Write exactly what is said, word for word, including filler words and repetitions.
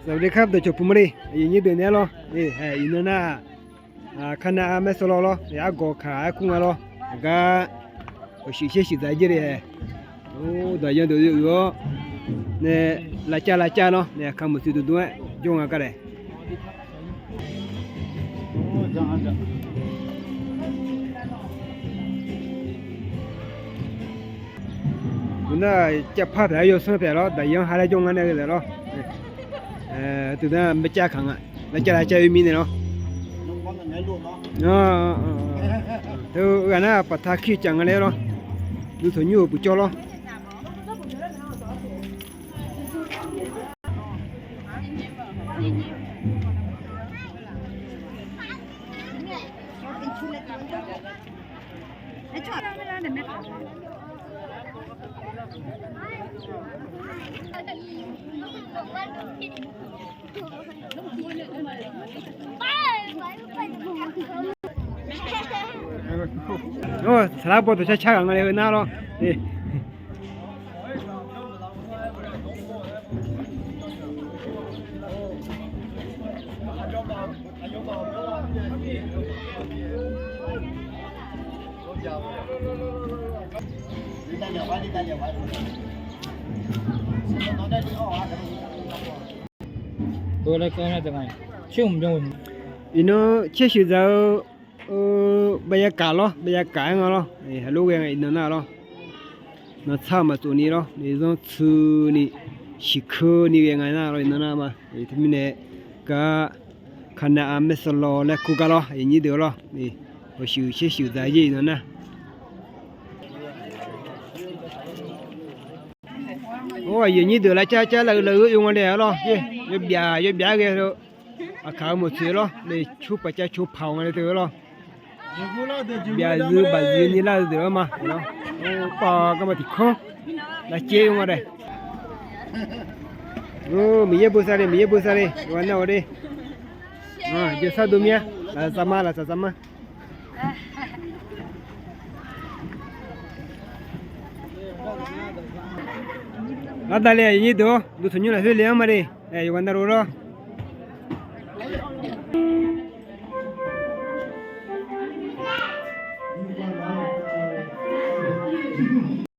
สวัสดีครับ dawqcawq puq ma le, aqyuif nyir deuq naeq-aer lawr. Iqnan nar-aq, Kanav-a maersawr lawr lawr, argawq kaq-aer kur nga lawr. Aqgar ghawqshuif shaer shuif dzaq-aer jer le. Dawq yan deuq uiq-awr nae, lavcav lavcav lawr nae, aqkaq meuq tsuif dmdm-aer jawr nga gar daef. Uqnar, cavpar paeq-aer yawsanr paeq lawr, daqyan ha laer jawr nga nae-eu lawr. Teunar maercav kaq nga, lavcav lavcav oe mirnae lawr. Teu-eu ghaq nar paqta kir caf nga laer lawr. Duqtawq nymr-euq buqcawv lawr. Saqlar baw dawqcar car ghaq nga le-eu nar lawr. Iqnan caer shuif dzaq-eu, บรรยากาศ lawr, บรรยากาศ aer nga lawr, heulof ghae nga iqnan nar lawr. Nantsar maqtsof ni lawr, zanrtsuini shiqkeuv ni ghae nga nar lawr, iqnan nar ma. Teumirnae gar คณะอาเมสลอ laer kur gar lawr, aqyuif nyir deuq lawr. Ghawqshuif shaer shuif dzaq-aer jer iqnan nar. Or, aqyuif nyir deuq lavcav cav lav-eu lav-eu oe nga le-a lawr. Yawbyaf yawbyaf-aer ghae-eu aqkaq-euq meuq tsoeq lawr, le cur paq cav cur paq-awq nga le teu-eu lawr. Byaqzuiq baqzuiq ni lar-eu deuq-anr ma. Or, pav garma tiq kanr lavcav-eu nga daef. Or, Miqyaer bosav le, Miqyaer bosav le, yawqghaq nar-awq de. Jawrsar dov mir-a, lafsaq ma, lafsaq saq ma. Lar davle aqyuif nyir deuq-awr, duqtawq nymr lafkhoer le-anr ma de. Yawqghaq navluf lawr.